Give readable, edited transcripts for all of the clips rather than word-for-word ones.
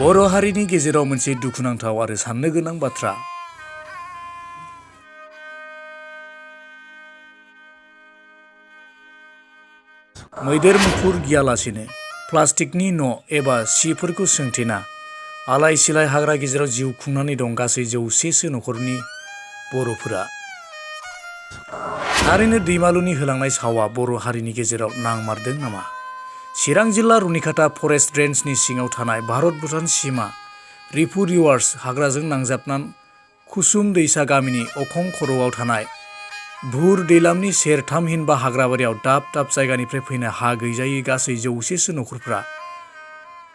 बर' हारिनि गेजेराव मोनसे दुखुनांथाव आरो साननो गोनां बाथ्रा। मैदेर मुफुर गियालासेनो प्लास्टिकनि न' एबा सिफोरखौ सोंथेना आलाय सिलाय हाग्रा गेजेराव जिउ खुंनानै दं गासै 100सो नखरनि बर'फोरा। थारैनो दैमालुनि होलांनाय सावा बर' हारिनि गेजेराव नांमारदों नामा? चिरां जिल्ला रुनिखाता फरेस्ट रेन्जनि सिङाव थानाय भारत भुटान सिमा रिफु रिवार्स हाग्राजों नांजाबनान कुसुम दैसा गामिनि अखं खर'आव थानाय भुर दैलामनि सेर थामहिनबा हाग्राबारियाव दाब दाब जायगानिफ्राय फैनाय हा गैजायै गासै 100सो नखरफ्रा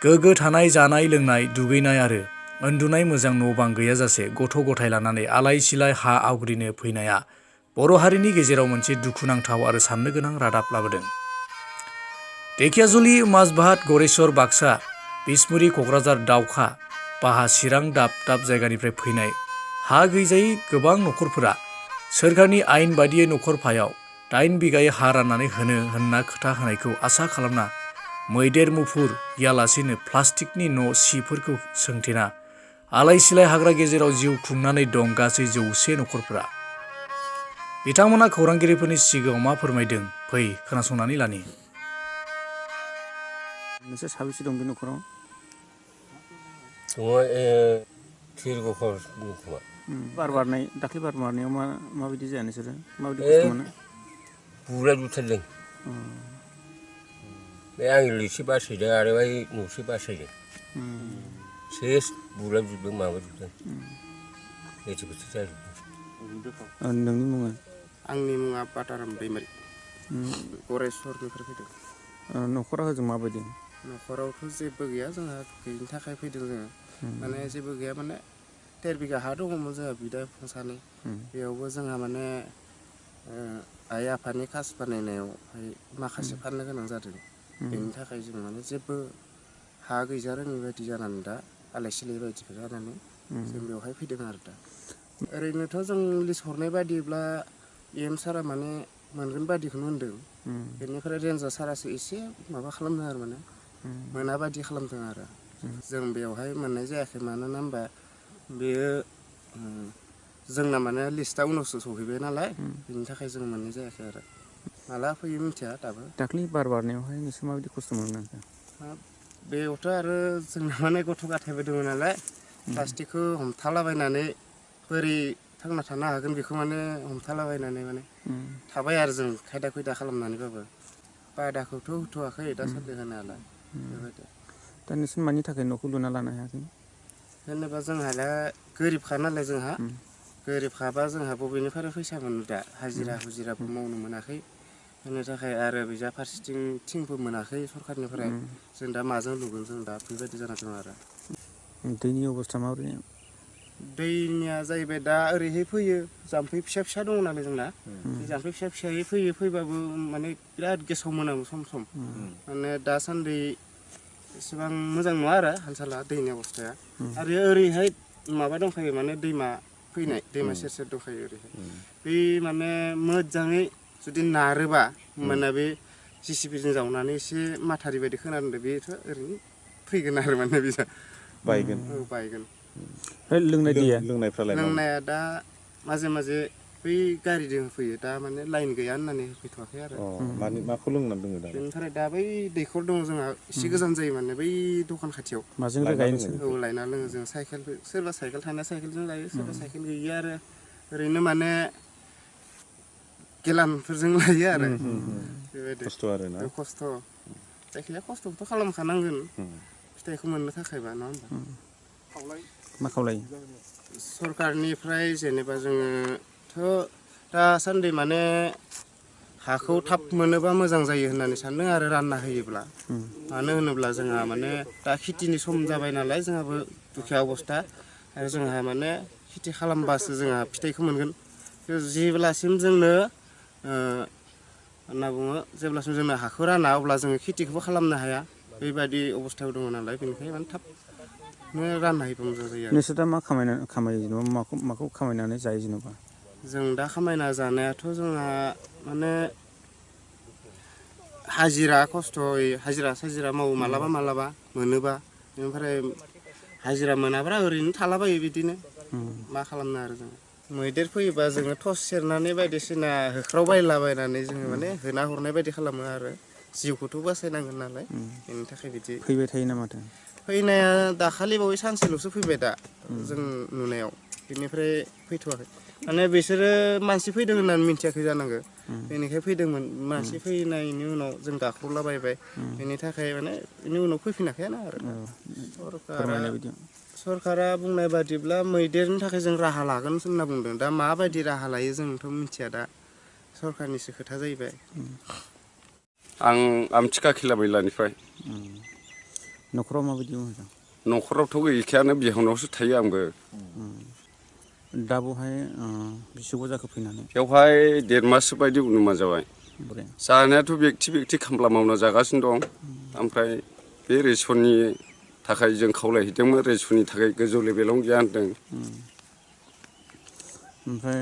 गोग्गो थानाय जानाय लोंनाय दुगैनाय आरो उन्दुनाय मोजां न' बां गैयाजासे गथ' गथाय लानानै आलाय सिलाय हा आवग्रिनो फैनाया बर' हारिनि गेजेराव मोनसे दुखुनांथाव आरो साननो गोनां रादाब लाबोदों। ढेकियाजुलि माजबाहाट गरेस्वर बाक्सा बिसमुरि क'क्राझार दावखा बाहा चिरां दाब दाब जायगानिफ्राय फैनाय हा गैजायै गोबां नखरफोरा सोरखारनि आयेन बादियै नखरफायाव 8 बिगायै हा राननानै होनो होनना खोथा होनायखौ आसा खालामना मैदेर मुफुर गियालासेनो प्लास्टिकनि न' सिफोरखौ सोंथेना आलाय सिलाय हाग्रा गेजेराव जिउ खुंनानै दं गासै 100 नखरफोरा। बिथांमोना खौरांगिरिफोरनि सिगाङाव मा फोरमायदों फै खोनासंनानै लानि। नोंसोर साबेसे दं बे न'खराव? बार बारनाय दाख्लै बार बारनायाव माबायदि जाया नोंसोरो? माबायदि खस्थ' मोनो? बुलाय बुथारदों। बे आंनि लिगसो बासायदों आरो बै न'सो बासायदों। सेस बुलाजोबदों माबाजोबदों। लेथेर फेथेर जाजोबदों। नोंनि मुङा? आंनि मुङा बाटाराम दैमारि। गरेस्वरनिफ्राय फैदों। न'खरा होजों माबायदि? न'खरावथ' जेबो गैया जोंहा गैयिनि थाखाय फैदों जोङो। माने जेबो गैया माने 13 बिगा हा दङमोन जोंहा बिदा बिफं सानै। बेयावबो जोंहा माने आइ आफानि कास बानायनायावहाय माखासे फाननो गोनां जादों। बेनि थाखाय जों माने जेबो हा गैजा रोङै बायदि जानानै दा आलाय सिलाय बायदिखौ जानानै जों बेवहाय फैदों आरो दा। ओरैनोथ' जों लिस्ट हरनाय बायदिब्ला EM सारा माने मोनगोन बायदिखौनो होनदों। बेनिफ्राय रेन्जार सारासो एसे माबा खालामदों आरो माने मोना बायदि खालामदों आरो। जों बेवहाय मोननाय जायाखै मानोना होनबा बेयो जोंना माने लिस्टआ उनावसो सहैबाय नालाय बेनि थाखाय जों मोननाय जायाखै आरो। माला फैयो मिथिया दाबो। दाख्लै बार बारनायावहाय नोंसोर माबायदि खस्थ' मोननांखो? बेयावथ' आरो जोंना माने गथ' गथायबो दङ नालाय प्लास्टिकखौ हमथालाबायनानै बोरै थांना थानो हागोन बेखौ माने हमथालाबायनानै माने थाबाय आरो जों खायदा खुयदा खालामनानैबाबो। बादाखौथ' होथ'वाखै दासान्दि होनायालाय बेबायदि। दा नोंसोर मानि थाखाय न'खौ लुना लानो हायाखै? जेनेबा जोंहा दा गोरिबखा नालाय जोंहा गोरिबखाबा जोंहा बबेनिफ्राय फैसा मोनो दा हाजिरा हुजिराबो मावनो मोनाखै। बेनि थाखाय आरो बिजा फारसेथिं थिंबो मोनाखै सरखारनिफ्राय। जों दा माजों लुगोन जों दा बेबायदि जाना दं आरो। दैनि अबस्था माबोरै? दैनिया जाहैबाय दा ओरैहाय फैयो जाम्फै फिसा फिसा दङ नालाय जोंना। बे जाम्फै फिसा फिसायै फैयो फैबाबो माने बिराद गेसाव मोनामो सम सम। माने दासान्दि एसेबां मोजां नङा आरो हाल साला दैनि अबस्थाया। आरो ओरैहाय माबा दंखायो माने दैमा फैनाय दैमा सेर सेर दंखायो ओरैहाय। बे माने मोजाङै जुदि नारोबा होमबाना बे JCBजों जावनानै एसे माथारि बायदि खोनादों बेथ' ओरैनो फैगोन आरो माने बिजा बायगोन। औ बायगोन। लोंनाय दैया? लोंनाया दा माजे माजे बै गारिजों फैयो दा माने लाइन गैया होननानै होफैथ'वाखै आरो। माखौ लोंनानै दोङो दा? बेनिफ्राय दा बै दैखर दङ जोंहा एसे गोजान जायो माने बै दखान खाथियाव। माजों रोगायो नोंसोर? औ लायना लोङो जों साइकेलबो सोरबा साइकेल थानाया साइकेलजों लायो सोरबा साइकेल गैयिया आरो ओरैनो माने गेलानफोरजों लायो आरो बेबायदि खस्थ' आरोना खस्थ'। जायखिजाया खस्थ'खौथ' खालामखानांगोन फिथाइखौ मोननो थाखायबा नङा होमबा? मा खावलायो? सरकारनिफ्राय जेनेबा जोङोथ' दासान्दि माने हाखौ थाब मोनोबा मोजां जायो होननानै सानदों आरो रानना होयोब्ला। मानो होनोब्ला जोंहा माने दा खेथिनि सम जाबाय नालाय जोंहाबो दुखिया अबस्था आरो जोंहा माने खेथि खालामबासो जोंहा फिथाइखौ मोनगोन। जेब्लासिम जोंनो होनना बुङो जेब्लासिम जोंनो हाखौ राना अब्ला जोङो खेथिखौबो खालामनो हाया। बेबायदि अबस्थायाव दङ नालाय बेनिखायनो माने थाबनो रानना होयोबा मोजां जायो आरो। नोंसोर दा मा खामायो जेनेबा माखौ खामायनानै जायो जेनेबा? जों दा खामायना जानायाथ' जोंहा माने हाजिरा खस्थ'यै हाजिरा साजिरा मावो मालाबा मालाबा मोनोबा बेनिफ्राय हाजिरा मोनाब्ला ओरैनो थालाबायो बिदिनो मा खालामनो आरो जों मैदेर फैयोबा जोङो टर्स सेरनानै बायदिसिना होख्रावबायलाबायनानै जोङो माने होना हरनाय बायदि खालामो आरो जिउखौथ' बासायनांगोन नालाय बेनि थाखाय बिदि फैबाय थायो ना माथो फैनाया दाखालि बावै सानसेल'सो फैबाय दा जों नुनायाव बिनिफ्राय फैथ'वाखै माने बिसोरो मानसि फैदों होननानै मिथियाखै जानांगौ बेनिखाय फैदोंमोन मानसि फैनायनि उनाव जों गाख्रबलाबायबाय बेनि थाखाय माने बेनि उनाव फैफिनाखैनो आरो फोरमायनाय बायदि सरकारा बुंनाय बादिब्ला मैदेरनि थाखाय जों राहा लागोन होनना बुंदों दा माबायदि राहा लायो जोंथ' मिथिया दा सरकारनिसो खोथा जाहैबाय आं आमथिखा खिला बैलानिफ्राय न'खराव माबायदि मोजां न'खरावथ' गैखायानो बिहावनावसो थायो आंबो दा बहाय बिसोरबो जाखो फैनानै बेवहाय 1.5 माससो बायदि अनुमान जाबाय जानायाथ' बेक्ति खामला मावना जागासिनो दं ओमफ्राय बे रेसननि थाखाय जों खावलायहैदोंमोन रेसननि थाखाय गोजौ लेभेलावनो गैया होनदों ओमफ्राय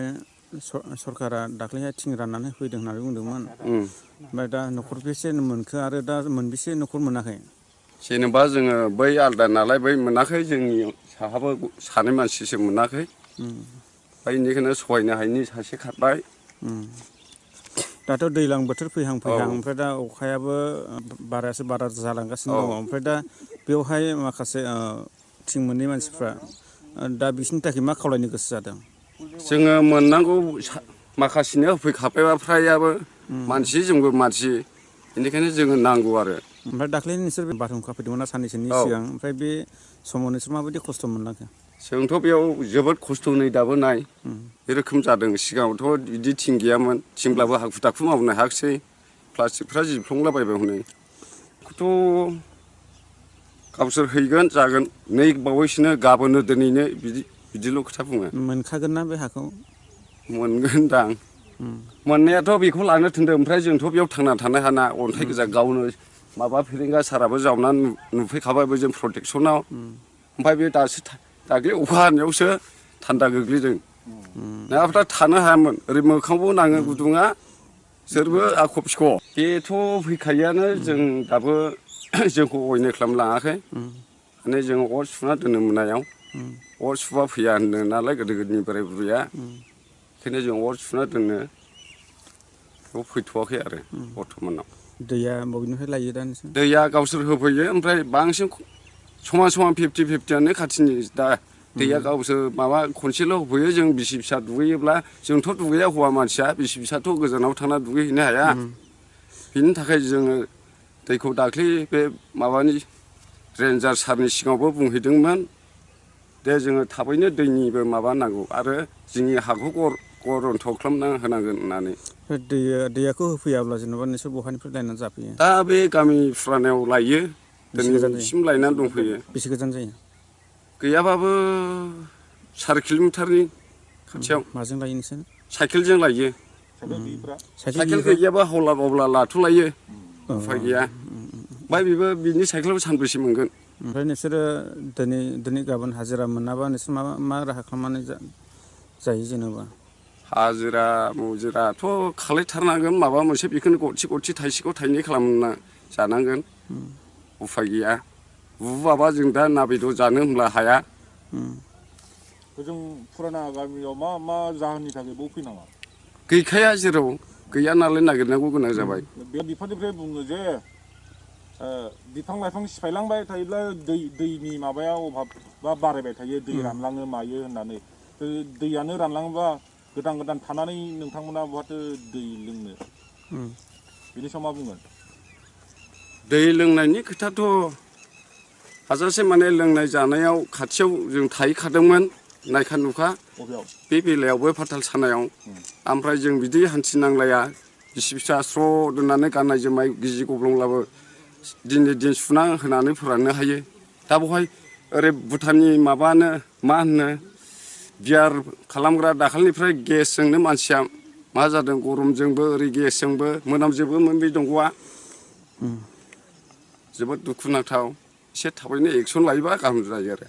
सरकारा दाख्लैहाय थिं राननानै फैदों होननानै बुंदोंमोन ओमफ्राय दा न'खर बेसे मोनखो आरो दा मोनबेसे न'खर मोनाखै जेनेबा जोङो बै आलदा नालाय बै मोनाखै जोंनि साहाबो सानै मानसिसो मोनाखै ओमफ्राय बेनिखायनो सहायनो हायिनि सासे खारबाय दाथ' दैज्लां बोथोर फैहां ओमफ्राय दा अखायाबो बारायासो बारा जालांगासिनो दङ ओमफ्राय दा बेवहाय माखासे थिं मोननै मानसिफ्रा दा बिसोरनि थाखाय मा खावलायनो गोसो जादों जोङो मोननांगौ माखासेनो होफैखाबायबा फ्रायाबो मानसि जोंबो मानसि बेनिखायनो जोङो नांगौ आरो ओमफ्राय दाख्लै नोंसोर बारहुंखा फैदोंमोन ना साननैसोनि सिगां ओमफ्राय बे समाव नोंसोर माबायदि खस्थ' मोनलांखो जोंथ' बेयाव जोबोद खस्थ' नै दाबो नाय बे रोखोम जादों सिगाङावथ' बिदि थिं गैयामोन थिंब्लाबो हाखु दाखु मावनो हायाखिसै प्लास्टिकफ्रा जिफ्लंलाबायबाय हनै बेखौथ' गावसोर हैगोन जागोन नै बावैसोनो गाबोननो दिनैनो बिदिल' खोथा बुङो मोनखागोन ना बे हाखौ मोनगोनदां मोननायाथ' बेखौ लानो थिनदों ओमफ्राय जोंथ' बेयाव थांना थानो हाना अन्थाइ गोजा गावनो माबा फेरेंगा साराबो जावनानै नुफैखाबायबो जों प्रटेकसनाव ओमफ्राय बे दाख्लै अखा हानायावसो थान्दा गोग्लैदों नङाब्ला थानो हायामोन ओरै मोखांबो नाङो गुदुङा सोरबो आख' फिख' बेथ' फैखायोआनो जों दाबो जोंखौ अयनाय खालामलाङाखै माने जों अर सुना दोनो मोनायाव अर सुबा फैया होनदों नालाय गोदोनि बोराय बुरैया बेखायनो जों अर सुना दोनो बेयाव फैथ'वाखै आरो बर्थ'मानाव दैया बबेनिफ्राय लायो दा नोंसोर दैया गावसोर होफैयो ओमफ्राय बांसिन समान 50-50आनो खाथिनि दा दैया गावसोर माबा खनसेल' होफैयो जों बिसि फिसा दुगैयोब्ला जोंथ' दुगैया हौवा मानसिया बिसि फिसाथ' गोजानाव थांना दुगैहैनो हाया बिनि थाखाय जोङो दैखौ दाख्लै बे माबानि रेन्जार सारनि सिगाङावबो बुंहैदोंमोन दे जोङो थाबैनो दैनिबो माबा नांगौ आरो जोंनि हाखौ गरन्थ खालामना होनांगोन होननानै दैयाखौ होफैयाब्ला जेनेबा नोंसोर बहानिफ्राय लायनानै जाफैयो दा बे गामि फुरानायाव लायो बेसे गोजान जायो दिनैसिम लायनानै दंफैयो बेसे गोजान जायो गैयाबाबो 4 किल'मिटारनि खाथियाव माजों लायो नोंसोर साइकेलजों लायो साइकेल गैयाबा हौला बावला लाथ'लायो उफाय गैया ओमफ्राय बेबो बिनि साइकेलाबो सानबेसे मोनगोन ओमफ्राय नोंसोरो दिनै गाबोन हाजिरा मोनाबा नोंसोर मा राहा खालामनानै जायो जेनेबा हाजिरा मुजिराथ' खालायथारनांगोन माबा मोनसे बेखौनो गरसे थाइसेखौ थाइनै खालामना जानांगोन उफाय गैया बुबाबा जों दा ना बेदर जानो होनब्ला हाया जों फुराना गामियाव मा जाहोननि थाखाय बाव फैनाङा गैखाया जेराव गैया नालाय नागिरनांगौ गोनां जाबाय बे बिफानिफ्राय बुङो जे बिफां लाइफां सिफायलांबाय थायोब्ला दैनि माबाया अभाब बा बारायबाय थायो दै रानलाङो मायो होननानै दैयानो रानलाङोबा गोदान थानानै नोंथांमोना बहाथो दै लोंनो बेनि सायाव मा बुंगोन दै लोंनायनि खोथाथ' हाजासे माने लोंनाय जानायाव खाथियाव जों थाहैखादोंमोन नायखा नुखा बे बेलायावबो फाथाल सानायाव ओमफ्राय जों बिदि हान्थिनांलाया बिसि फिसा स्र' दोननानै गाननाय जोमनाय गिजि गब्लंब्लाबो दिन सुना होनानै फोराननो हायो दा बेवहाय ओरै भुटाननि माबानो मा होनो बियार खालामग्रा दाखालिनिफ्राय गेसजोंनो मानसिया मा जादों गरमजोंबो ओरै गेसजोंबो मोनामजोबोमोन बे दंग'आ जोबोद दुखुनांथाव एसे थाबैनो एक्सन लायोबा गाहाम जायो आरो